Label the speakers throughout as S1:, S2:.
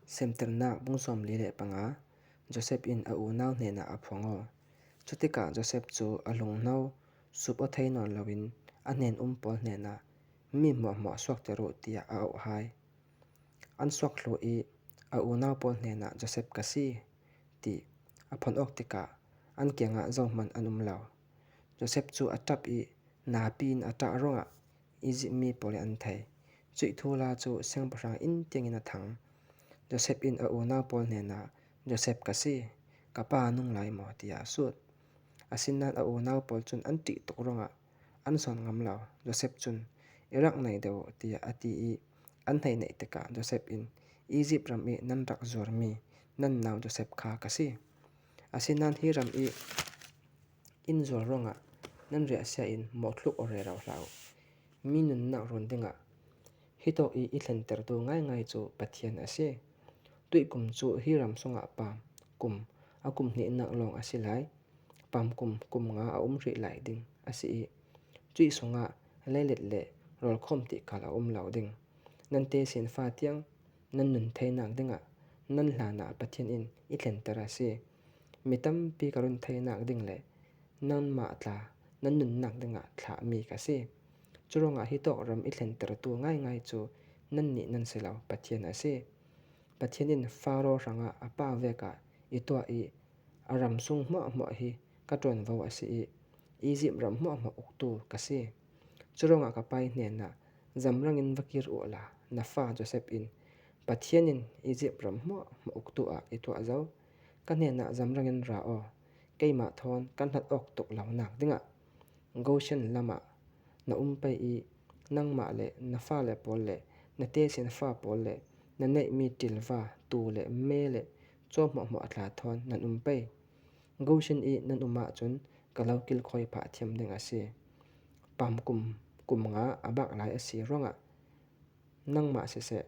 S1: Semternak bung 45 Josef in a unau hnenah a phuang aw. Cutikah Josef cu a lunghno sup aw thei nawn loin a hnen-um pawl hnenah mi hmuahhmuah suakter u tiah a auh hai. An suak hlu i a unau pawl hnenah Josef ka si ti a phuan awk tikah an kiangah zohhmanh an um lo. Josef cu a ṭap i napi in a ṭah ruangah Izipt mi pawl nih an thei. Cuih thula cu siangpahrang inn tiangin a thang. Josef in a unau pawl hnenah Josef ka si, ka pa a nung lai maw tiah a sut. Asinain a unau pawl cun an ṭih tuk ruangah an sawn ngam lo. Josef cun, I rak naih deuh u tiah a ti i an hei naih tikah Josef in Izipt ram i nan rak zuarmi nan nau Josef kha ka si. Asinain hi ram i inn zuar ruangah nan riahsia in mawhthluk aw rero hlah u. Mi nunnak run dingah hi tawk i i thlentertu ngaingai cu Pathian a si. Tuihkum cu hi ram sungah pam kum a kum hnihnak lawng a si lai. Pam kum kum nga a um rih lai ding a si i cuih sungah leilet le rawlkhawm ti khal a um lo ding. Nan tesin fa tiang nan nun theinak dingah nan hlanah Pathian in i thlenter a si. Mi tampi ka run theinak ding le nanmah tla nan nunnak dingah thlahmi ka si. Curuangah hi tawk ram i thlentertu ngaingai cu nannih nan si lo, Pathian a si. Pathian in Faro hrangah a pa vek ah i tuah i a ram sung hmuahhmuah hi ka ṭuanvo a si i Izipt ram hmuahhmuah uktu ka si. Curuangah ka pa hnenah zamrang in va kir u la, na fa Josef in Pathian in Izipt ram hmuahhmuah uktu ah i tuah zau. Ka hnenah zamrang in ra aw, keimah thawn kan hlat awk tuk lonak dingah Goshen lam ah na um pei i nangmah le na fale pawl le na tesin fa pawl le na neihmi ṭilva, tuu le me le caw hmuahhmuah a tla thawn nan um pei. Goshen i nan um ahcun ka lo kilkhawi phah thiam ding a si. Pam kum kum nga a bak lai a si ruangah nangmah siseh,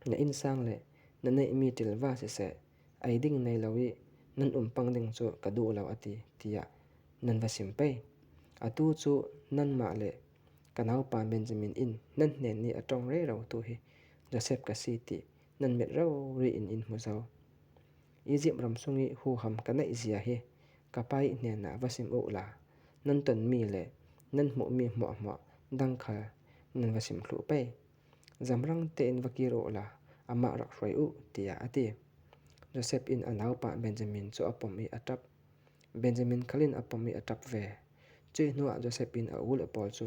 S1: na innsang le na neihmi ṭilva siseh, ei ding nei lo i nan um pang ding cu ka duh lo a ti tiah nan va sim pei. Atu cu nanmah le ka naupa Benjamin in nan hnen i a ṭong rero tu hi Josef ka si ti nan mit rori in in hmu zau. Izipt ram sung i huham ka neih zia hi ka pa i hnenah va sim u la nan tonmi le nan hmuhmi hmuahhmuah dang khal nan va sim thlu pei. Zamrang tein va kir u la amah rak hruai u tiah a ti. Josef in a naupa Benjamin cu a pom i a ṭap. Benjamin khal in a pom i a ṭap ve. Cuih hnuah Josef in a ule pawl cu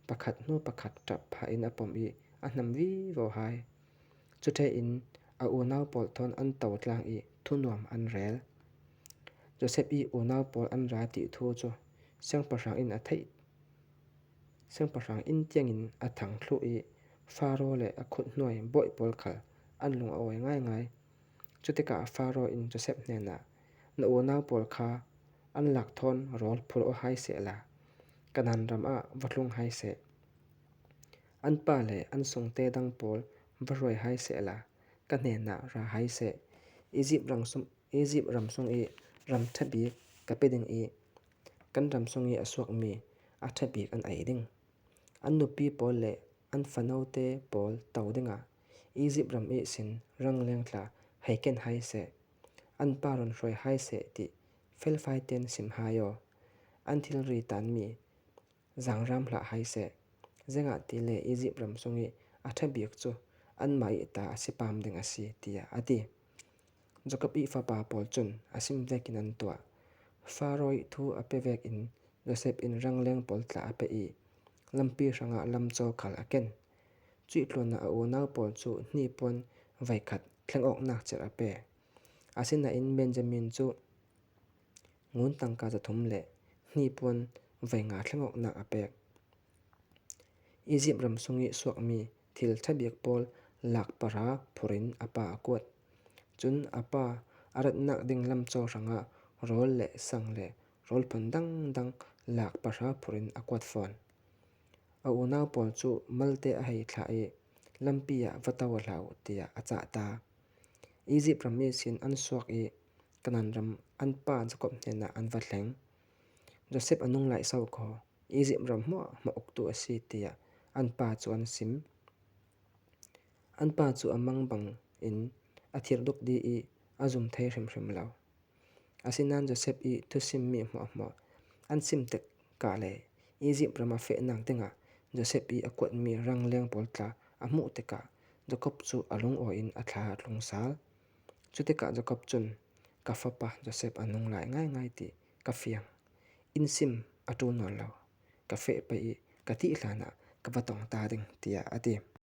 S1: pakhat hnu pakhat ṭap phah in a pom i a hnam vivo hai. Cuṭhe in a unau pawl thawn an to tlang i thunuam an rel. Josef i unau pawl an ra ti thu cu siangpahrang in a theih. Siangpahrang inn tiangin a thang thlu i Faro le a khuthnuai bawi pawl khal an lung a awi ngaingai. Cutikah Faro in Josef hnenah, Na unau pawl kha an lak thawn rawl phur aw hai sehla, Kanaan ram ah va tlung hai seh. An pa le an sungte dang pawl va hruai hai sehla, ka hnenah ra hai seh. Izipt ram sung i ram ṭha bik ka pe ding i kan ram sung i a suakmi a ṭha bik an ei ding. An nupi pawl le an fanote pawl to dingah Izipt ram i sin rangleng tla hei ken hai seh. An pa run hruai hai seh ti felfai tein sim hai aw. An thilri tanmi zaangram hlah hai seh. Zeingah ti le Izipt ram sung i a ṭha bik cu anmah i ta a si pam ding a si, tiah a ti. Jakob i fapa pawl cun a sim vekin an tuah. Faro i thu a pe vek in Josef in rangleng pawl tla a pe i lampi hrangah lamcaw khal a ken. Cuih tluan ah a unau pawl cu hnipuan voikhat thleng awknak cerh a pe. Asinain Benjamin cu ngun tangka 300 le hnipuan voi nga thleng awknak a pek. Izipt ram sung i suakmi thil ṭha bik pawl lak pahra phur in a pa a kuat. Cun a pa a ratnak ding lamcaw hrangah rawl le sang le rawl phun dangdang lak pahra phur in a kuat fawn. A unau pawl cu malte a hei thlah i lampi ah va to hlah u tiah a cah ta. Izipt ram i sin an suak i Kanaan ram an pa Jakob hnenah an va hleng. Josef a nung lai sau kaw Izipt ram hmuahhmuah uktu a si tiah an pa cu an sim. An pa cu a mang bangin a A thirduk dih i a zum thai hrimhrim lo. Asinain Josef i thusimmi hmuahhmuah an sim tikah le Izipt ram a fehnak dingah Josef i a kuatmi rangleng pawl tla a hmuh tikah Jakob cu a lungawi in a thla a tlung sal. Cu tikah Jakob cun, Ka fapa Josef a nung lai ngaingai ti ka fiang. Inn sim a ṭul nawn lo. Ka feh pei i ka thih hlanah ka va tong ta ding, tiah a ti.